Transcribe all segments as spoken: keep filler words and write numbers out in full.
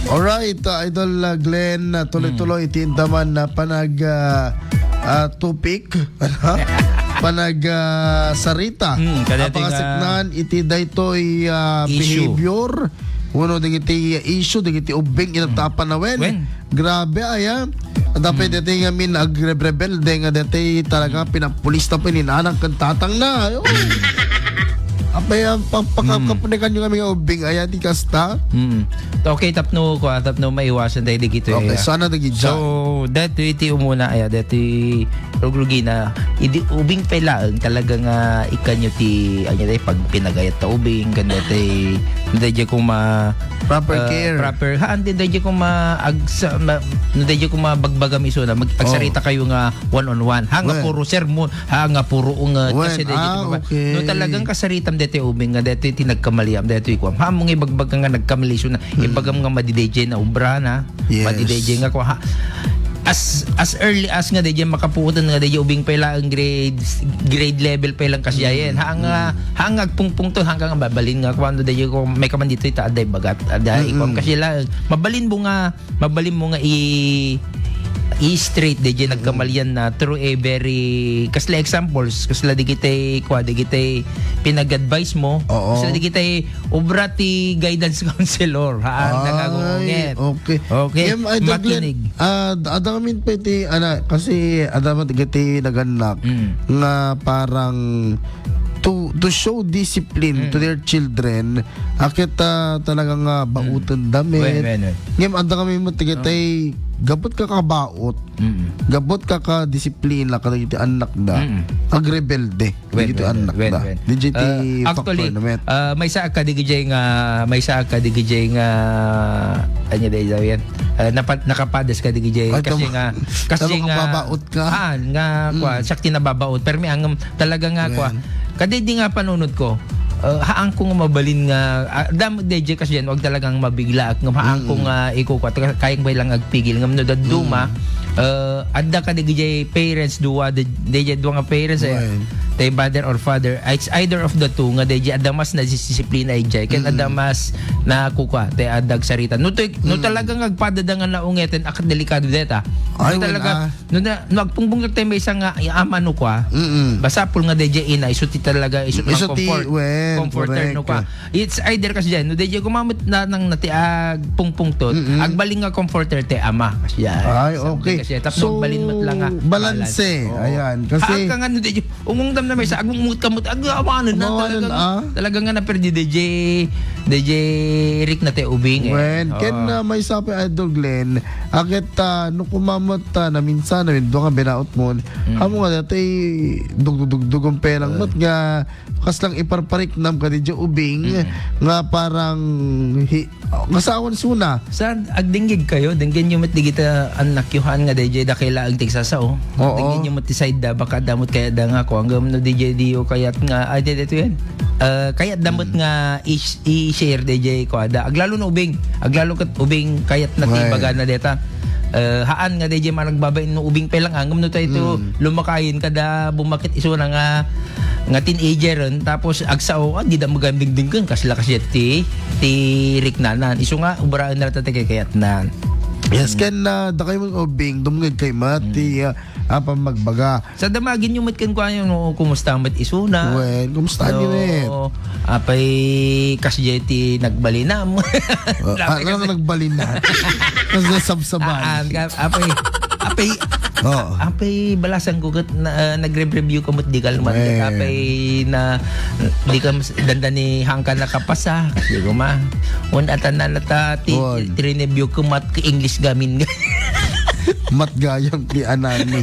Alright, uh, Idol, uh, Glenn, uh, tuloy-tuloy iti indaman na panag, uh, uh, topic, ano? Panag, uh, sarita. Hmm, kadati nga Apakasiknan iti daytoy, uh, issue. Behavior. Uno dagiti issue, dagiti ubbing, inatapan na wen. Wen. Grabe, aya. Dapat dati nga min agrebrebelde nga dati talaga pinapulis na pininanang kan tatang na. Ayo. Apay, ah, pa-, pakapnekan nyo kami nga ubing, aya, di kasta. Mm. Okay, tapno, kwa, tapno maiwasan tayo di kito, Okay, aya. Sana dagi dyan. So, dati iti umuna, aya, dati rugrugina, idi ubing pay laeng, talaga nga ikanyo ti, anya, dati pag pinagayat ta ubing, kan dati, dati kuma, Proper ah, care. Proper, ha, andi, dati kuma, agsa, ma, dati kuma bagbagam iso na, mag, agsarita kayo nga one on one. Ha, nga Well. Puro sermon, ha, nga puro unget. Well, Kasi dati ah, kuma, okay. No, talagang kasaritam dati ubing nga dati ti nagkamaliam, dati kuam. Ha, mong ibagbag ka nga nagkamali iso na, ibagam nga madi dayjay na obra na, Yes. Madi dayjay nga kua, ha. As, as early as nga dayjay makapuotan nga dayjay ubing pay laeng grade, grade level pay lang kasdiayen. Ha, nga, ha, nga agpungpungto, ha, nga mabalin nga kuan, dayjay ko, may kaman dito ita, aday bagat, aday, Mm-mm. Kuan kasi laeng. Mabalin mo nga, mabalin mo nga i, i-straight, dayjay nagkamalian na through a very, kasla examples, kasla digitay, kua, digitay pinag-advise mo, Oo. Kasla digitay obra ti guidance counselor, haan, Ay, nangagunget. Okay. Okay. Ngem, Idol Glenn, Makinig. Ah, ad-, adda kami pwede, ana, kasi adda man ti nagannak Mm. nga parang to, to show discipline Mm. to their children, akit, ah, talagang, ah, bauten Mm. Damit. Wen, wen, wen. Ngem, adda kami met ti Oh. Gabot ka kabaot. Mm. Gabot ka ka disiplina kadagiti annak da. Mm. Agrebelde. Wen, Dagiti wen, annak wen, da. wen. Dagiti Ah, factor actually, na met. Ah, maysa ka digijay nga, maysa ka digijay nga, anya da idaw yan? Ah, napa-, nakapadas ka digijay. Ay, kasi tama. Nga, kasi Tama nga, kababaot ka. Ah, nga, Mm. Kwa, sakti nababaot. Pero may angam, talaga nga, Kwa. Wen. Kadi di nga panunod ko. Ah, haan ko nga mabalin nga, ah, dam, D J kasi yan, wag talagang mabigla. Ngam haan ko Mm. nga ikukwat, kayang bay lang agpigil. Ngam no dadduma, Mm. ah, adda ka digijay parents, duwa, di, di, duwa nga parents, eh. Right. Tay mother or father. It's either of the two nga D J, adda mas nadisiplina, D J. Ken Mm. adda mas nakukwa, tay adda agsarita. No, to, no Mm. talagang agpadada nga naungeten, ak delikado deta. Ay, No wala. talaga, no, na, no agpungbong tayo may isang nga, ama no kwa, Mm-mm. basapul nga D J ina, iso ti talaga, iso ti Iso ti, mag-comfort. Wen, Comforter no correct. Kwa. It's either kasi dyan, no, D J gumamit na ng nati agpungpungtot, Mm-mm. agbaling nga comforter ti ama. Kasi dyan. Ay, Something okay. kasi dyan. Tapos So, agbalin mo lang nga balanse. Balance. Oo. Ayan, kasi Haan ka nga, no, D J, umungdam na may sa, agmungmut ka mo, ag-, awanan na, Awanan, talagang, ah. talagang nga na, pero di D J, D J Rick na ti ubing, eh. Wen, Oo. ken, ah, may sabi, Idol Glenn, akit, ah, no kumamot, ah, na minsan, na minsan nga binaot mo, Mm. amo nga dati, dugdug-dugdug ang pelang Ah. met nga, kas lang iparpariknam ka di ubing, Mm. nga parang, hi-, kasawan suna. Sa agdinggig kayo, dinggin nyo met digita anak yo haan nga D J da kay laeng ti agsasao. Oo. Dinggin nyo met ti side da, baka damot kaya da nga, kung hanggang no D J diyo kayat nga, ay, di, di, ito yan. Ah, kayat damot Mm. nga i-, i-share D J ko ada. Aglalo no ubing. Aglalo ket ubing kayat na ti Right. ibaga na deta. Eh, haan nga D J managbabain no ubing pay lang angem no tayo to Mm. lumakayin kada bumakit iso na nga, nga teenager ren. Tapos agsao, ah, di da magandingdingken. Kasla kasi ti, ti riknanan. Iso nga, ubraan na rata ti kayatnan. Yes, Mm. ken, ah, da kayo mag-ubing, dumngeg kayo mat, Mm. ti, ah, apa magbaga. Sa damagin nyo met kenkuan yung, no, kumusta met isuna? Well, kumusta nyo met? Apay, kas jay ti nagbalinam. Uh, Lapay ano kasi nagbalina? Mas nasabsaban. Aan, ka, apay, apay, Oo. apay, balasan ko ket na, ah, nagre-review ka met di kalman. Well. Apay na, di ka mas, danda ni hangka nakapasa. Di ko ma. Un atan na nata, ti, Well. Trinebyo ko mat ka English gamin. Mat gayam ti anami.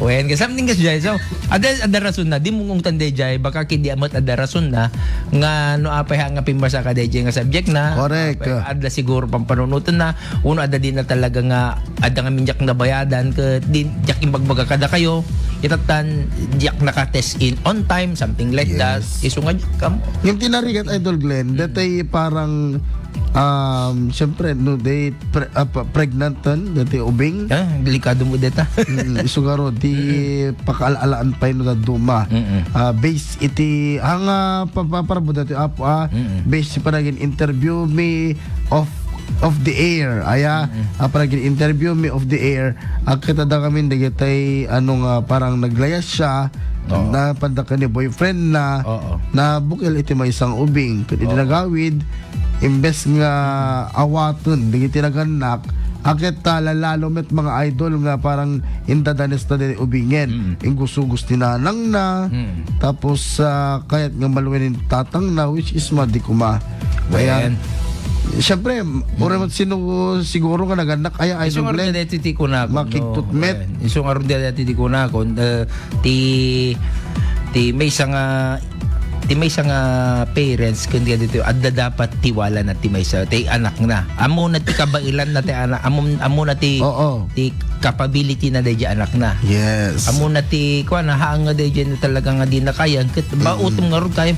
Wen, ka something kas jay. So, ada, ada rason na. Di mo ngungtan day jay. Baka kidi amat ada rason na. Nga no apay ha nga pimbasa ka day jay nga subject na. Correct. Apay, ada siguro pampanunutan na. Uno ada di na talaga nga, ada nga minjak nabayadan. Ka di, jak imbagbaga kada kayo. Itatan, jak naka-test in on time, something like that. Yes. Iso nga, kam- Yung tinarigat, Idol Glenn, Mm. datay parang Um, siyempre, no, they pre-, ah, pa-, pregnant tan, dati ubing. Ah, delikado mo deta. Mm, isu ngarud, di pakaal-alaan pay no dadduma. Mm-mm. Ah, base iti, hanga, pa-, pa-, para mo dati, apo, ah, Mm-mm. base pa naging interview mi off, off the air. Aya, Mm-mm. ah, para naging interview mi off the air. Agkita da kami, dagitay, ano nga, parang naglayas siya, Oo. na panda ka ni boyfriend na, Oo. na bukil iti maysang ubing. Ket iti Oo. nagawid, imbes nga awaten dagiti nagannak, a ket ta lalalo met mga idol nga parang indadanes na diri ubingen. Mm. Inggusugos ti nanang na, Mm. tapos, ah, kayat nga maluen ni tatang na, which is madi kuma. Ayan. Wen. Siyempre, Mm. uray met sino siguro nga nagannak, ay, Isu idol ngarud Glenn, daytoy ti kunakon, no? Makigtutmet. Wen. Isu ngarud daytoy ti kunakon, eh, ti, ti maysa nga ti maysa nga parents ken dagitoy adda dapat tiwala na ti maysa ti anak na. Amo na ti kabaelan na ti anak, amo, amo na ti, Oo. ti capability na daydi anak na. Yes. Amo na ti kuan na, haan nga daydi na talaga nga di na kaya. Ket ba Mm. utom ngarud kaya,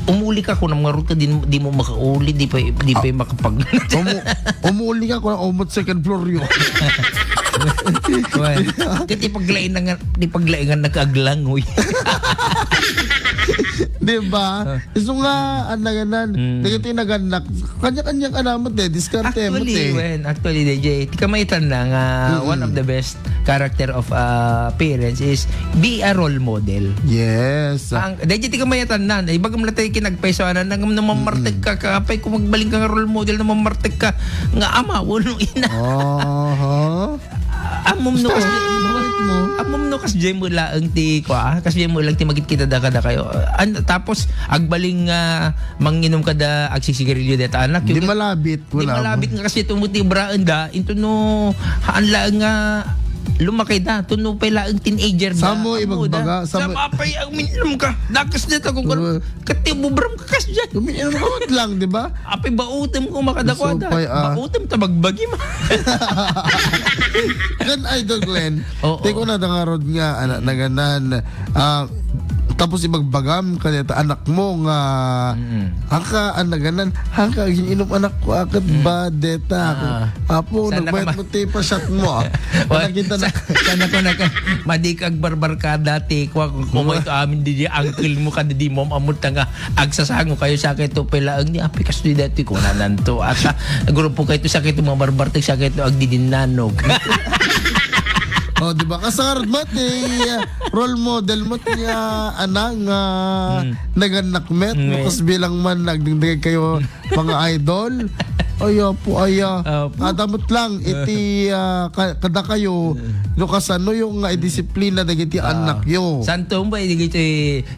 umuli ka kunam ngarud ka, di, di mo makauli, di pa, di pa Ah. makapag- Umu-, umuli ka kunam, umot second floor yo. Wen. Ket di paglain na nga, di paglain nga nakaaglangoy. Di ba? Ah. Isu nga, ang naganan, Mm. dagiti nagannak, kanya-kanya ka naman, eh, diskarte mo, Actually, eh. Wen, actually, D J, ti kamaitan na nga Mm-mm. one of the best character of, ah, parents is be a role model. Yes. Ang, D J, ti kamaitan na, ibagam na tayo kinagpaiso, anan, nang, nang mamartek Mm-mm. ka, ka, apay, kung magbaling ka nga role model, na mamartek ka, nga ama, wenno ina. Aha. Amom no kas-, Bakit mo? Amom no kasdiay mo laeng ti, kua, kasdiay mo laeng ti magitkita da kadakayo. An-, tapos, agbaling nga manginom kada agsisigarilyo deta anak. Di Yung malabit, di wala. malabit nga kasi tumuti braen da, into no, haan laeng nga lumakay da, to no pay laeng teenager da. Samo Amo da. ibagbaga, samo Sa mapay, ang minum ka, dakas deta kung Uh. Kati bubram ka kasdiay. Umiinom ka lang, di ba? Apay, bautem ko makadakwada. Supay, ah. Bautem ta bagbagi ma. Kan Idol Glenn, Oo. Ti ko na dangarod nga, anak, naganan, ah, tapos ibagbagam, kanita anak mo nga, Mm. hangka, ah, naganan, hangka, gininom anak ko, akat Mm. ba, deta, Ah. apo, Sana nagbayad ka ma- mo, ti pa-shot mo, ah. Wa-, Nakita na. sa-, sana ko naka-, madi ka agbarbarkada, ti, kwa, kung, kung Oo. ito amin, di, di, uncle mo, kada di mo, amot nga, agsasango kayo sa kayto pay laeng ni apay kastoy daytoy kunananto. At, ah, grupo kayto sa kayto mga barbartek sa kayto agdidinnanog. Oh, di ba? Kasarad mo, ti, ah, role model mo, ti, ah, anang, ah, Mm. nagannak met, Mm. Bukas bilang man, nagdingdingag kayo, mga idol. Ay, apo, ay, ah, Apo. Adamot lang, iti, ah, ka-, kada kayo, Mm. no, kasano yung nga idisiplina dagiti Ah. anak yo? Santo mo, eh, dagiti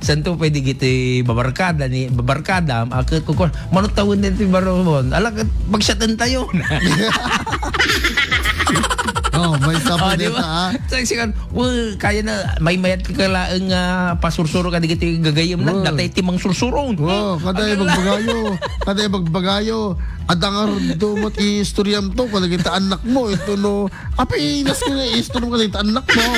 Santo pay digiti babarkada ni, babarkada, aket ko, ko, manong tawen deti barumon. Ala, ket, magsyaten tayo. Oh, may isa pa Oh, di dito, ba? ah. Sa, sa, well, kaya na, may mayat ka laeng, ah, pasursuro ka digiti gagayem na, Oh. datay ti mangsursuron. Oh, kada Ang ibagbagayo, kada ibagbagayo, adda nga ron do, mat-i-istoryam to, kada kita anak mo, ito no, Apinas ko nga istorm ka dita anak mo.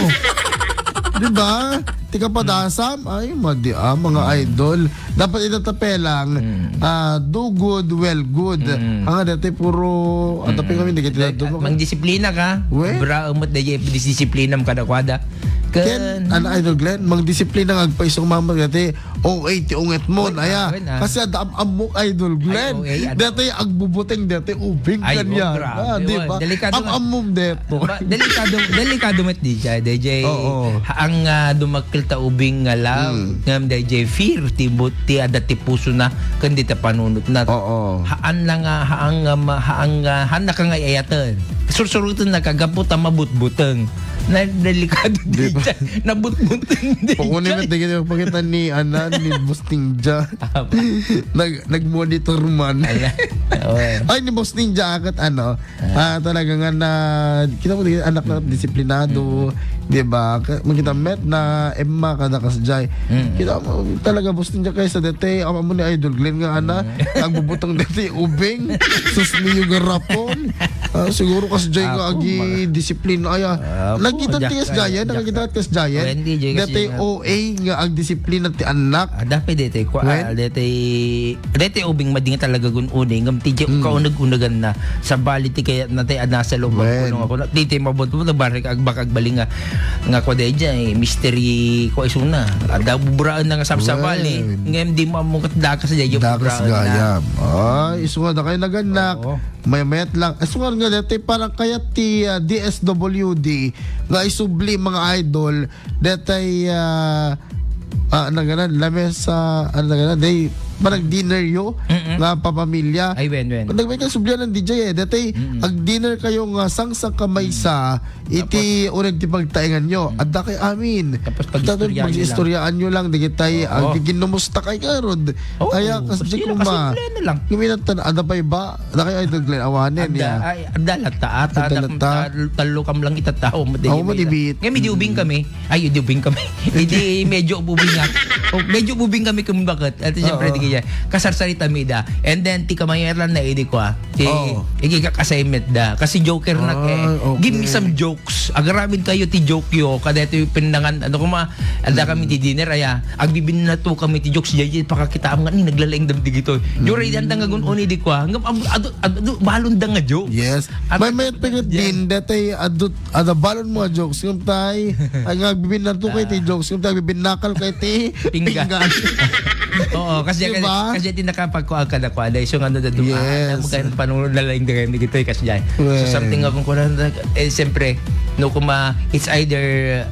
Di ba? Ti kapadasam, ay, madi, ah, mga idol. Dapat ita tape lang, Mm. ah, do good, well good. Mm. Ang nga dati puro, ang tape Mm. kami, di kita Dahil, dumo. Mang disiplina ka, We? Bra, umot, dahil disiplinam kada kwada. Ken, Ken, ano, Idol Glenn, mang disiplina nga agpaisong mama dati, O A ti unget mo, Uy, aya. Awen, ah. Kasi adda am-ammok, Idol Glenn. Ay, O A, ano? Dati agbubuteng, dati ubing Ay, oh, kanya. Grabe, Ah, di oh. Ba? Delikado nga. Am-ammom deto. Ba, delikado, delikado met D J, D J. Oo. Ha-, ang, ah, dumakkel ta ubing nga love, Mm. ngem D J fear, ti but, ti adda ti puso na, ken di ta panunot na. Oo. Haan na nga, haan nga ma-, haan nga, haan na ka nga iyaten. Sursuruten na ka, gapu ta mabutbuteng. Na, delikado Di di ba? Dyan. Nabutbuteng di Pakuni dyan. Met, di kita pakita ni, ana, ni Boss Ninja. Apa? Nag-, nag-monitor man. Ala. Oo. Ay, ni Boss Ninja, akat ano, Ah. ah, talaga nga na, kita mo, di, anak na Mm. disiplinado, Mm. di ba? Ka-, makita met na Emma, kada kasjay. Mm. Kita mo, talaga, Boss Ninja, kaysa dete, ama mo ni Idol Glenn nga, ana, Mm. nagbubutang dete, ubing, sus, niyo garapon. Ah, siguro kasjay nga Ako, agi mga disiplina, aya. Apo. Nag, Kita ti Kas Jayan, nakakita ti Kas Jayan. Dati O A nga agdisiplina ti anak. Ah, dapat dati, kwa, ah, dati, dati ubing madi nga talaga gun-uni, ngam ti unag-unagan na. Sabali ti kayat na ti adda sa loob, ako, dati mabot mo, nabarik, agbak, agbaling nga, nga kwa dati dyan, eh, mystery, kwa isuna. Adda buburaan na nga sabsabali, ngam di mo amukat dakas dyan, yung buburaan na. Dakas gayam. Ay, isuna da kayo naganak. May mayat lang. Isuna nga dati, parang kayat ti, ah, D S W D, nga isubli mga idol, detay, ah, ah, ano nga na, lamesa, ano nga na, day, parang dinner yo, nga papamilya. Ay, wen, wen. Kung nagmay kasublian ng D J eh, detay, ag-dinner kayo nga sangsa ka maysa, iti uneg ti pagtaengan yo. Adda kay amin. Tapos pag-istoryaan nyo lang. Pag-istoryaan nyo lang, digitay, ah, giginumusta kay karod. Oo, aya, kasi kasi kuma. Kasi plan na lang. Guminatan, ada pa iba, Laki ay daglan awanen. Adda, ya. Ay, adda latta, ata, adda latta. Tallo kam lang ita tao, madali. Aw, madibit. Nga, medyo ubing kami. Ay, medyo ubing kami. Hindi, medyo ubing nga. Oh, medyo ubing kami kung bakit. At siyempre, di kaya. Kasarsarita mida. And then, ti kamayaran na idi ko, ah. Ti, igigak assignment da. Kasi joker na, eh. Give me some jokes. Agaramid kayo ti joke yo. Kada ito yung pinangan, ano ko ma, anda kami ti dinner, aya. Agbibinnato kami ti jokes, jay, jay, pakakitaam nga ni naglalaing dam digitoy. Jure, yan da nga gun-uni di kwa. Ngam, ab-, adu-, adu-, balon da nga jokes. Yes. May, may pigit din, detay, adu-, ada balon mo nga jokes. Ngam tay, ay nga, agbibinnato kay ti jokes. Ngam tay, agbibinnakal kay ti pinggan. Oo, kasi, kasi, kasi di nakapagkuha ka na kwa. Dahil so, ano, dadu-, ah, mo kayo, paano lalaing da kayo digitoy, kasi jay. So, something nga kung kulang, eh, siyempre, no, kuma, it's either,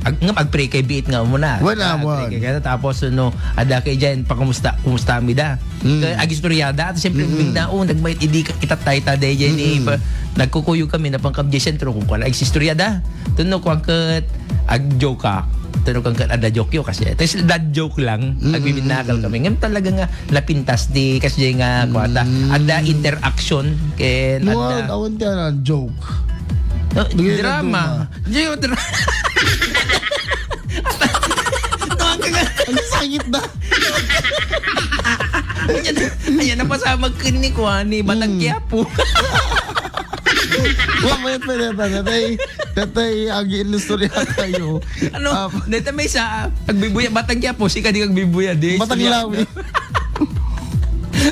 ag-, ngam, agpray kay biit nga muna. Wala, ah, wala. Kaya tapos, no, ada kay dyan, pakumusta, kumusta mi da. Kaya agistoryada, at siyempre, ubing na, oh, nagmayat, idi ka, kita tayo ta, day, dyan, eh, pa, nagkukuyog kami, napangkab dyan, sentro, kung kuwan, agistoryada. Tuno, kuwan, kat, ag-joke ka. Tuno, kuwan, kat, ada joke yo, kasi, tapos, dad joke lang, agbibinakal kami. Ngam talaga nga, napintas di, kasi dyan nga, kuwan, ta, ada interaction, ken, ada. Awan ti, ano, joke. No, drama. Jay, what the... Ang sangit na. Ayan, ayan, napasamag kin ni Kuan, ni Batang Quiapo. Wa, may pwede pa, tatay, tatay, agi-inistorya kayo. Ano? Dito may sa, agbibuya, Batang Quiapo, si kadi agbibuya, di. Batang Lawi.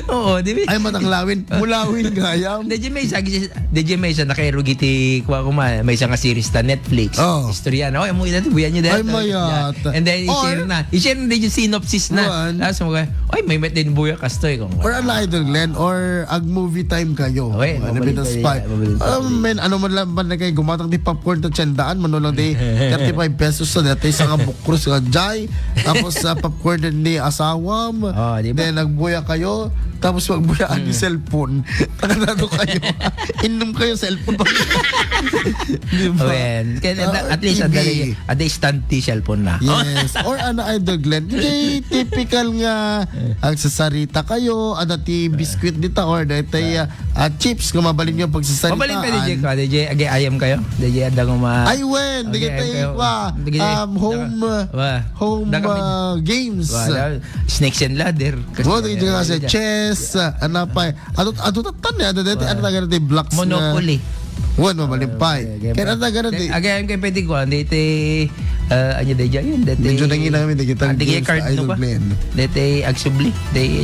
Oo, di ba? Ay, Batang Lawin. Mulawin, gayam. Di, di, may isa, di, di, may isa, nakairugi ti, kuha ko man, may isa nga series ta Netflix. Oh. Istorya na, oh, mo ina, buyan niyo dahil. Ay, mayat. And then, i-share na. I-share na, di, yung synopsis na. Tapos mo kaya, ay, may met din buya kastoy kung. Or an idol, Glenn, or ag movie time kayo. Okay, ano, mabalik tayo, spy. Mabalik tayo. Um, men, ano man lang ba na kayo, gumatang di popcorn to tiyandaan, manulang di thirty-five pesos sa dati, sa nga bukros nga jay. Tapos sa popcorn din ni asawam. Oh, di ba? Then, nagbuya kayo. Tapos magbuyaan ni cellphone. Nakadado kayo. Inom kayo cellphone. Di ba? Awen. Kaya at, at least, T V. Ada, ada instant tea cellphone na. Yes. Or ano, Idol Glenn? Hindi typical nga agsasarita kayo, ada ti biscuit dita, or dahil tayo, ah, chips, kung mabalin yung pagsasaritaan. Mabalin pa, D J, ka, D J, agi ayam kayo? D J, ada nga ma- Ay, wen, di kita yung, um, home, uh, home, uh, games. Snakes and ladder. Kasi, kasi chess, uh, ano pa, eh. Adut, adut, atan, eh, adut, ano, taga natin, blocks na. Monopoly. Wen, mabalin pa, eh. Kaya ano, taga natin. Agi ayam kayo pwede ko, hindi iti, uh, ano, D J, yun, dati. Medyo nangina kami, digital games, Idol Glenn. Dati, agsubli.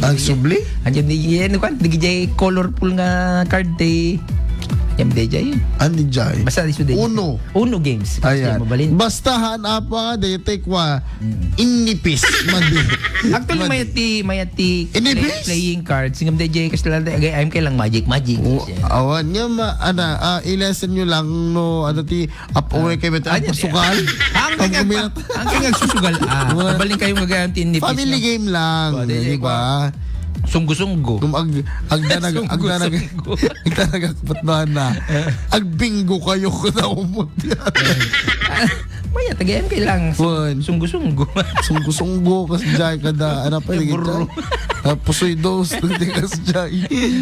Agsubli? Andiyan di, ano kan, di jay colorful nga card, di. Yan, di jay. Ano di jay? Basta di suday. Uno. Uno games. Ayan. Mabalin. Basta han apa, di take wa. Inipis. Madi. Actually, may ti, may ti playing cards. Ngam di jay, kasi lang, ay, ay, kailang magic, magic. Awan nga, ma-, ana, ah, i-lesson nyo lang, no, ano ti, Apo, ah, kay Beto, ay, ang pasugal. Ang kay agsusugal. Ah, mabalin kayo magayam ti nipis. Family game lang, di ba? Sunggo-sunggo. Kung ag-, agdanag, agdanag, agdanag, agpatnana. Agbingo kayo, kung naumot yan. Maya, tagayan kayo lang. Sunggo-sunggo. Sunggo-sunggo, kasi dyan kada, ano pa, pusoy dos, kasi dyan.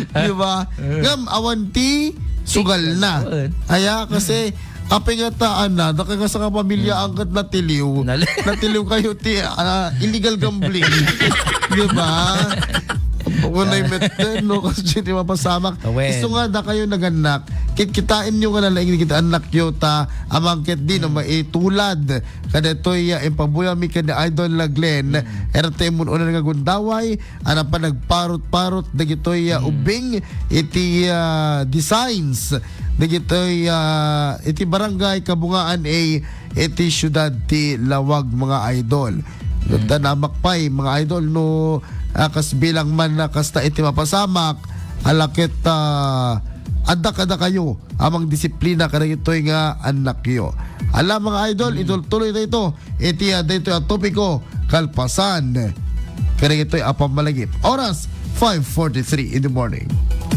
Di ba? Ngam, awan ti, sugal na. Aya, kasi, Apay nga taan na, daka nga sa kapamilya, angkat natiliw. Natiliw kayo ti, ah, illegal gambling. Di ba? Kung na'y meten, no? Kasi di mapasamak. Isu nga, da kayo naganak. kitkitaenyo nga nalaing dagiti annakyo ta amangket di no maitulad kadaytoy, ah, impabuyami ken ni Idol Glenn. Ita ti immun-unan nga gundaway, a napan nagparut-parut dagitoy, ah, ubbing iti, ah, designs dagitoy, ah, iti barangay Kabungaan A iti siudad ti Laoag, mga idol. Gunda namak pay, mga idol, no, ah, kas bilang man na kasta iti mapasamak, ala ket, ah, adda kadakayo a mangdisiplina kadagitoy nga annakyo. Ala, mga idol, itultuloy tayo ito. Iti, ah, daytoy a topiko kalpasan kadagitoy a pammalagip. Oras, five forty-three in the morning.